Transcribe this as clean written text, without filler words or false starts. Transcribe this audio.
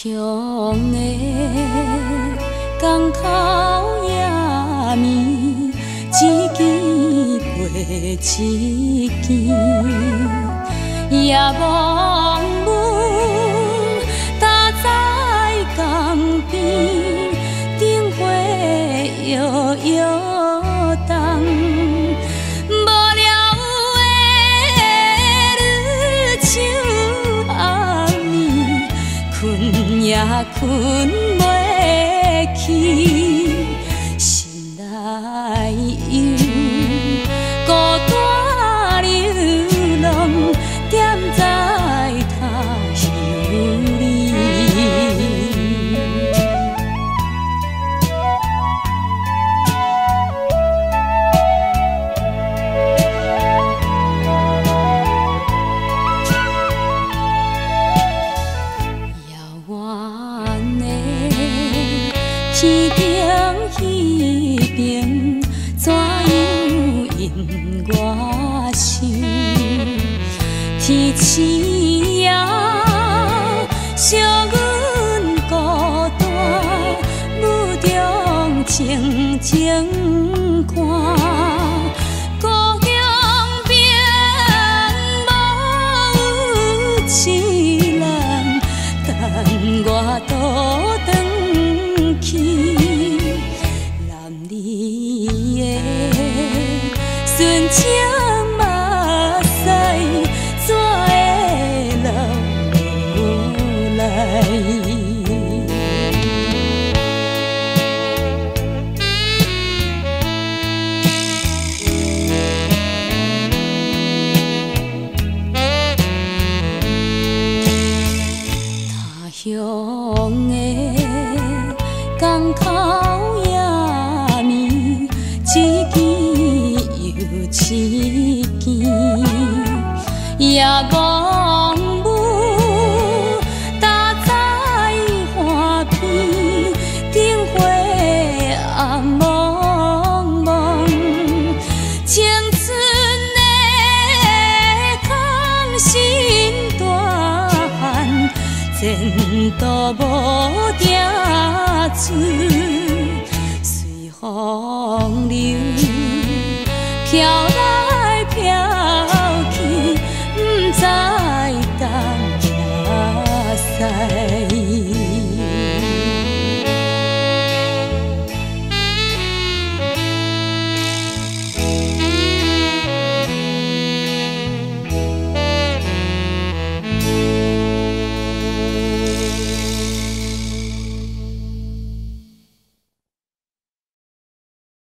鄉的港口夜暝，一更過一更，夜茫霧搭在江邊，燈火搖搖動。無聊的女像暗暝，睏也睏袂去，心內有孤單流浪，踮在他鄉裡。遙遠的天頂彼邊，怎樣引我想？天星夜，惜阮孤單，霧中靜靜看。故鄉邊無有一人，等我倒轉去。男兒的純情目屎，怎會落來？他鄉的港口夜暝，一更又一更，夜茫霧搭在岸邊，燈火暗濛濛，青春的空心大漢，前途無定出，隨風流飄。